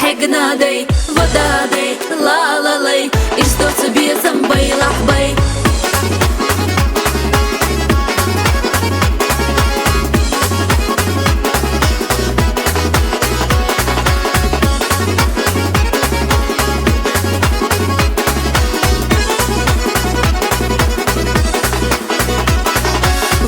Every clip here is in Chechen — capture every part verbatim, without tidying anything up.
хьегнадай, вададай, лалалай, ирс доцца безам байлахьбай.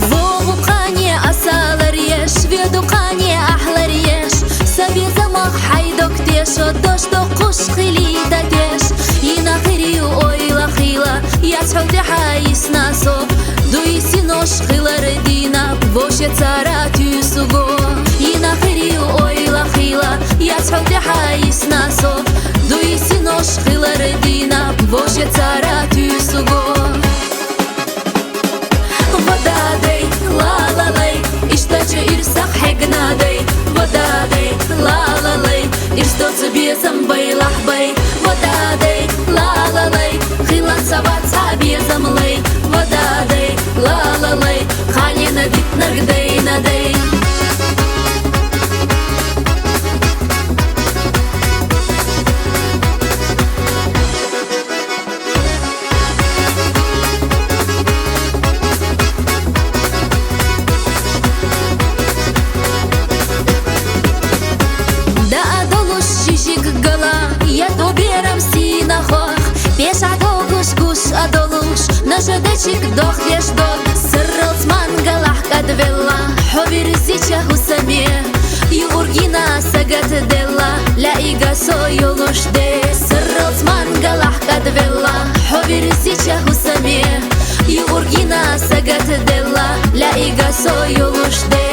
Вогъу къане асалареш, веду къане ахлареш, са безамах хьай догтеш, дош дохуш хили датеш. Ина хири ойла хила, яц хьултехьа исна со, дуйси нош хилар дина, воше цара тюсуго. Ина хири ойла хила, яц хьултехьа исна со, дуйси нош хилар дина, воше цара тюсуго. Вададай, лалалай, иштача ирсах хьегнадай, вададай, лалалай, ирс доцца безам байлахьбай, вададай, лалалай, хилан саваца безамлай, вададай, лалалай, хьалена дитнагдайнадай. Да адолуш жижиг гала, я то берам сина хох, пеш адогуш гуш адолуш, нажа дечик дох деш дог, сырралц мангалах кадвелла, хьо вирзича хусаме. Юургина сагат делла, ля ига со юлуш де. Сырралц мангалах кадвелла, хьо вирзича хусаме. Юургина сагат делла, ля ига со юлуш де.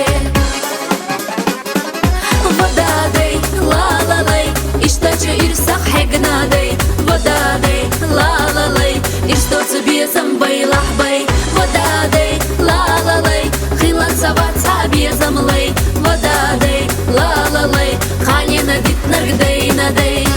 Вададай, лалалай, иштача ирсах хьегнадай, вададай, лалалай, ирс доцца безам байлахьбай, вададай, лалалай, хилан саваца безамлай, вададай, лалалай, хьалена дитнагдайнадай.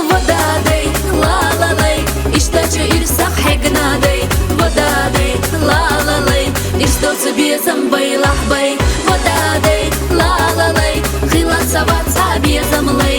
Вададай, лалалай, иштача ирсах хьегнадай, вададай, лалалай, ирс доцца безам байлахьбай, вададай, лалалай, хилан саваца безамлай,